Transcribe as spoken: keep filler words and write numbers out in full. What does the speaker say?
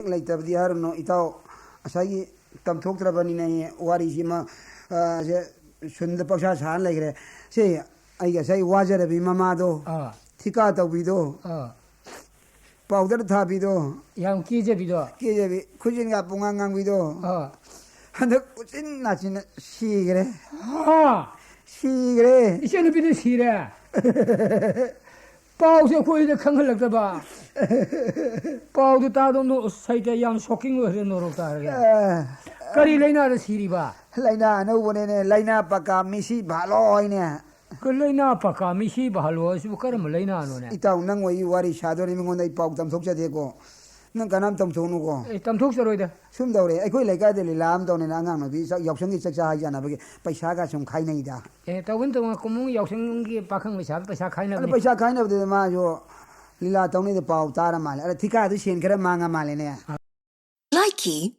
ꯂꯩꯇꯕꯗꯤ ꯍꯥꯏꯔꯨꯅꯨ, ꯏꯇꯥꯎ꯫ ꯉꯁꯥꯏꯒꯤ ꯇꯝꯊꯣꯛꯇ꯭ꯔꯕꯅꯤꯅ ꯑꯩ ꯋꯥꯔꯤꯁꯤꯃ, ꯑ, ꯁꯦ ꯁꯨꯟꯗ ꯄꯪꯁꯥ ꯁꯥꯔ ꯂꯩꯈ꯭ꯔꯦ꯫ ꯁꯤ ꯑꯩ ꯉꯁꯥꯏ ꯋꯥꯖꯔꯕꯤ ꯃꯃꯥꯗꯣ, ꯑꯥ꯫ ꯊꯤꯀꯥ ꯇꯧꯕꯤꯗꯣ, ꯑꯥ꯫ ꯄꯥꯎꯗꯔ ꯊꯥꯕꯤꯗꯣ, ꯌꯥꯝ ꯀꯦꯖꯕꯤꯗꯣ꯫ ꯀꯦꯖꯕꯤ, ꯈꯨꯖꯤꯟꯒ ꯄꯨꯡꯉꯥꯡ ꯉꯥꯡꯕꯤꯗꯣ꯫ ꯑꯥ꯫ ꯍꯟꯗꯛ ꯎꯆꯤꯟ ꯅꯥꯆꯤꯟꯅ ꯁꯤꯈ꯭ꯔꯦ꯫ ꯍꯥ? ꯁꯤꯈ꯭ꯔꯦ꯫ ꯏꯆꯟꯅꯨꯄꯤꯗꯨ ꯁꯤꯔꯦ? ꯄꯥꯎꯁꯦ ꯑꯩꯈꯣꯏꯗ ꯈꯪꯍꯜꯂꯛꯇꯕ꯫ ꯄꯥꯎꯗꯨ ꯇꯥꯗꯧꯅꯣ, ꯑꯁ, ꯍꯩꯇ ꯌꯥꯝ shocking ꯑꯣꯏꯔꯦ, ꯅꯣꯔꯣꯛ ꯇꯥꯔꯒ꯫ ꯑ, ꯀꯔꯤ ꯂꯥꯏꯅꯥꯗ ꯁꯤꯔꯤꯕ? ꯂꯥꯏꯅꯥ ꯑꯅꯧꯕꯅꯦꯅꯦ, ꯂꯥꯏꯅꯥ ꯄꯛꯀꯥ ꯃꯤꯁꯤ ꯚꯥꯂꯣ ꯍꯥꯏꯅꯦ꯫ ꯀ-, ꯂꯥꯏꯅꯥ ꯄꯛꯀꯥ ꯃꯤꯁꯤ ꯚꯥꯂꯣ ꯍꯥꯏꯁꯤꯕꯨ ꯀꯔꯝꯕ ꯂꯥꯏꯅꯥꯅꯣꯅꯦ? ꯏꯇꯥꯎ, ꯅꯪ ꯑꯣꯏ ꯋꯥꯔꯤ ꯁꯥꯗꯣꯔꯤ, ꯃꯤꯉꯣꯟꯗ ꯑꯩ ꯄꯥꯎ ꯇꯝꯊꯣꯛꯆꯗꯦꯀꯣ꯫ ꯅꯪ ꯀꯅꯥꯝ ꯇꯝꯊꯣꯛꯅꯨꯀꯣ꯫ ꯑꯦ, ꯇꯝꯊꯣꯛꯆꯔꯣꯏꯗ꯫ ꯁꯨꯝ ꯇꯧꯔꯦ, ꯑꯩꯈꯣꯏ ꯂꯩꯀꯥꯏꯗ ꯂꯤꯂꯥ ꯑꯃ ꯇꯧꯅꯤꯅ ꯑꯉꯥꯡ ꯅꯨꯄꯤ ꯆꯥꯛ, ꯌꯥꯎꯁꯪꯒꯤ ꯆꯥꯛꯆꯥ ꯍꯩꯖꯥꯟꯅꯕꯒꯤ ꯄꯩꯁꯥꯒ ꯁꯨꯝ ꯈꯥꯏꯅꯩꯗ꯫ ꯑꯦ, ꯇꯧꯕꯅꯤ, ꯇꯧꯕꯅꯤ, ꯀꯨꯝꯍꯩ ꯌꯥꯎꯁꯪꯒꯤ ꯄꯥꯈꯪ ꯂꯩꯁꯥꯕꯤ ꯄꯩꯁꯥ ꯑꯗ ꯈꯥꯏꯅꯕꯅꯤ꯫ ꯄꯩꯁꯥ ꯈꯥꯏꯅꯕꯗꯨꯗ ꯃꯥꯁꯨ ꯂꯤꯂꯥ ꯇꯧꯅꯤꯗ ꯄꯥꯎ ꯇꯥꯔ ꯃꯥꯜꯂꯦ꯫ ꯑꯗ ꯊꯤꯀꯥꯗꯨ ꯁꯦꯟ ꯈꯔ ꯃꯥꯡꯉ ꯃꯥꯜꯂꯦꯅꯦ꯫ Likey